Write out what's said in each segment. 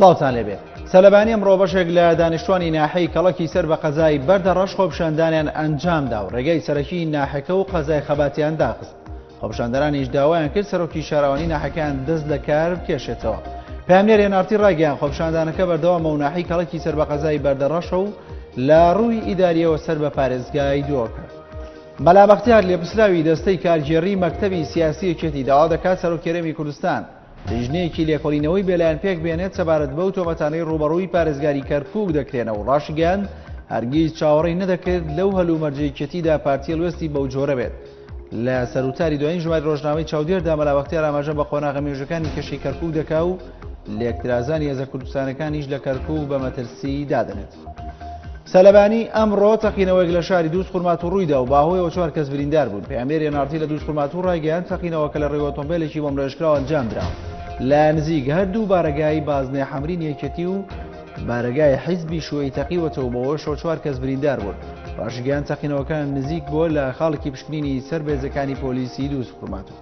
سڵاوتان لێبێ. سەرلەبەیانی ئەمڕۆ بەشێک لە دانیشتوانی ناحیەی کەڵەکی سەر بە قەزای بەردەڕەش خۆپیشاندانیان ئەنجامدا و ڕێگای سەرەکی ناحیەکە و قەزای خەباتیان داخست. خۆپیشاندەرانیش داوایان کرد سەرۆکی شارەوانی ناحیەکەیان دەست لە کار بکێشێتەوە. پەیامنێر NRT ڕایگەیاند خۆپیشاندانەکە بەردەوامە و ناحیەی کەڵەکی سەر بە قەزای بەردەڕەشە و لە ڕووی ئیداریەوە سەر بە پارێزگای دهۆکە. مەلا بەختیار لێپرسراوی دەستەی کارگێڕی مەکتەبی سیاسی یەکێتی داوا دەکات سەرۆکی هەرێمی کوردستان لیژنەیەکی لێکۆڵینەوەی بێلایەن پێک بێنێت سەبارەت بەو تۆمەتانەی ڕووبەڕووی پارێزگاری کەرکووک دەکرێنەوە و ڕاشیگەیاند هەرگیز چاوەڕێی نەدەکرد لەو هەلومەرجە یەکێتیدا پارتی هەڵوێستی بەو جۆرە بێت. لە سەروتاری دوایین ژماری ڕۆژنامەی چاودێردا مەلا بەختیار ئاماژە بە قۆناغە مێژوەکانی کێشەی کەرکووک دەکا و لێکترازانی هێزە کوردستانەکانیش لە کەرکووک بە مەترسی دادەنێت. سەلەبانی ئەمڕۆ تەقینەوەیەک لە شاری دووز خورماتوو ڕوویدا و باهۆیەوە چوار کەس بریندار بوون. پەیامنێری NRT لە دووز خورماتوو ڕایگەیاند تەقینەوەکە لە ڕێی ئۆتۆمبێلێکی بۆمبڕێژکراو ئەنجامدرا لە نزیک هەردوو بارەگای بازنەی حەمرین یەکێتی و بارەگای حیزبی شوعی تەقیوەتەوە بەوەشەوە چوار کەس بریندار بوون. ڕاشیگەیاند تەقینەوەکە نزیک بووە لە خاڵێکی پشکنینی سەر بە هێزەکانی پۆلیسی دووز خورماتوو.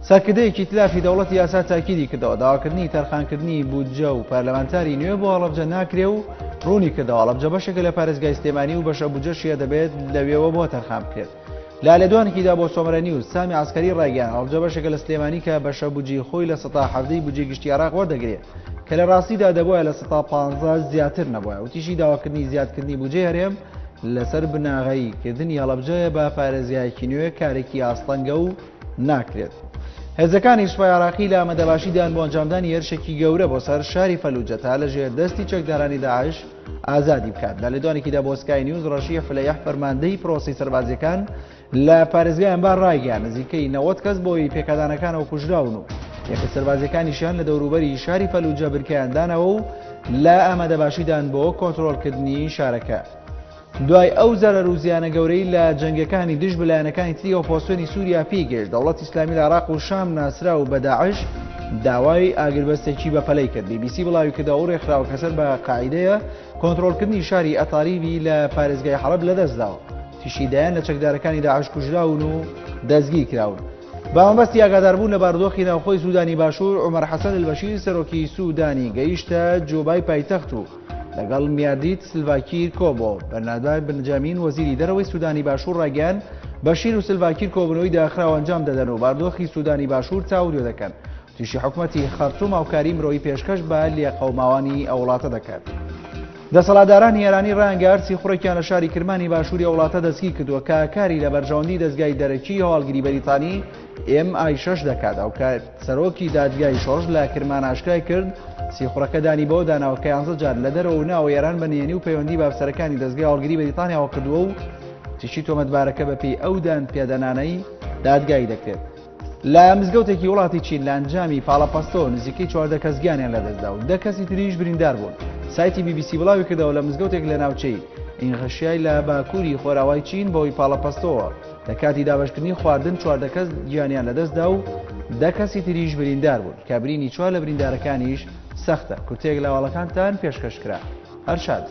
سەرکردەیەکی ئیتلافی دەوڵەتی یاسا تاکیدی کردەوە، داواکردنی تەرخانکردنی بودجە و پەرلەمانتاری نوێ بۆ هەڵەبجە ناکرێ و ڕوونی کردەوە، هەڵەبجە بەشێکە لە پارێزگای سلێمانی و بەشە بودجەشیە دەبێت لەوێوە بۆ تەرخان بکرێت. لە لێدوانێکیدا بۆ سۆمەرە نیوز، سامی عەسکەری ڕایگەیاند، هەڵەبجە بەشێکە لە سلێمانی کە بەشە بودجەی خۆی 17% بودجەی گشتی عێراق وەردەگرێ کە لە ڕاستیدا دەبوایە 15% زیاتر نەبوایە. وتیشی داواکردنی زیادکردنی بودجەی هەرێم لەسەر بناغەی کردنی هەڵەبجەیە بە پارێزگایەکی نوێ کارێکی ئاستەنگە و ناکرێت. هێزەکانی سوپای عێراقی لە ئامادەباشیدان بۆ ئەنجامدانی هێرشێکی گەورە بۆ سەر شاری فەلوجە تا لەژێر دەستی چەکدارانی داعش ئازادی بکات. لە لێدوانێکیدا بۆ سکای نیوز ڕەشیە فلەیح فەرماندەی پرۆسەی سەربازیەکان لە پارێزگای ئەنبار ڕایگەیاند نزیکەی 90 کەس بۆی پێکادانەکانەوە کوژراون و یەکە سەربازیەکانیشیان لە دەوروبەری شاری فەلوجە بنکەیان داناوە و لە ئامادەباشیدان بۆ کۆنترۆڵکردنی شارەکە. دوای ئەو زەرەر و زیانە گەورەی لە جەنگەکانی دژ بە لایەنەکانی تری ئۆپۆزسیۆنی سووریا پێی گەیشت، دەوڵەتی ئیسلامی لە عێراق و شام ناسراو بە داعش داوای ئاگربەستێکی بەپەلەی کرد. بی بی سی بڵاویکردەوە ئەو ڕێکخراوە کە سەر بە قاعیدەیە کۆنترۆڵکردنی شاری ئەتاریبی لە پارێزگای حەڵەب لەدەستداوە. تیشی دایان لە چەکدارەکانی داعش کوژراون و دەستگیرکراون. بە مەبەستی ئاگاداربوون لە بارودۆخی ناوخۆی سوودانی باشوور، عومەر حەسەن ئەلبەشیر سەرۆکی سوودانی گەیشتە جوبای پایتەخت و لەگەڵ میاردیت سلڤاکیر کۆبۆوە. بەرنادار بنجامین وەزیری دەرەوەی سودانی باشوور ڕایگەیاند، بەشیر و سلڤاکیر کۆبوونەوەی داخراو ئەنجام دەدەن و باردۆخی سودانی باشوور تاودوێ دەکەن. وتیشی حکومەتی خەرتوم هاوکاری مرۆیی پێشکەش بە لێقەوماوانی ئەو وڵاتە دەکات. دەسەڵاتدارانی ئێرانی ڕایانگەیاند سیخوڕێکیان لە شاری کرمانی باشووری ئەو وڵاتە دەستگیر کردووە کە کاری لە بەرژەوەندی دەزگای دەرەکی هەواڵگری بەریتانی ئێم ئای شەش دەکات. ئەوکات سەرۆکی دادگای شۆڕش لە کرمان ئاشکرای کرد، سیخوڕەکە دانی بەوە داناوە کە یانزە جار لە دەرەوە و ناوەوەی ئێران بە نهێنی و پەیوەندی بە ئەفسەرەکانی دەزگای هەواڵگری بەریتانیاوە کردووە و تیشی تۆمەتبارەکە بەپێی ئەو دانپێدانانەی دادگایی دەکرێت. لە مزگەوتێکی وڵاتی چین لە ئەنجامی پاڵەپەستۆ نزیکەی 14 کەس گیانیان لەدەستدا و 10 کەسی تریش بریندار بوون. سایتی بی بی سی بڵاوی کردەوە لە مزگەوتێک لە ناوچەی ئینغشیای لە باکووری خۆراوای چین بەهۆی پاڵەپەستۆوە لە کاتی دابەشکردنی خواردن 14 کەس گیانیان لەدەستدا و 10 کەسی تریش بریندار بوون کە برینی چوار لە بریندارەکانیش سەختە. کورتەیەک لە هەواڵەکانتان پێشکەش کرا. هەر شاد.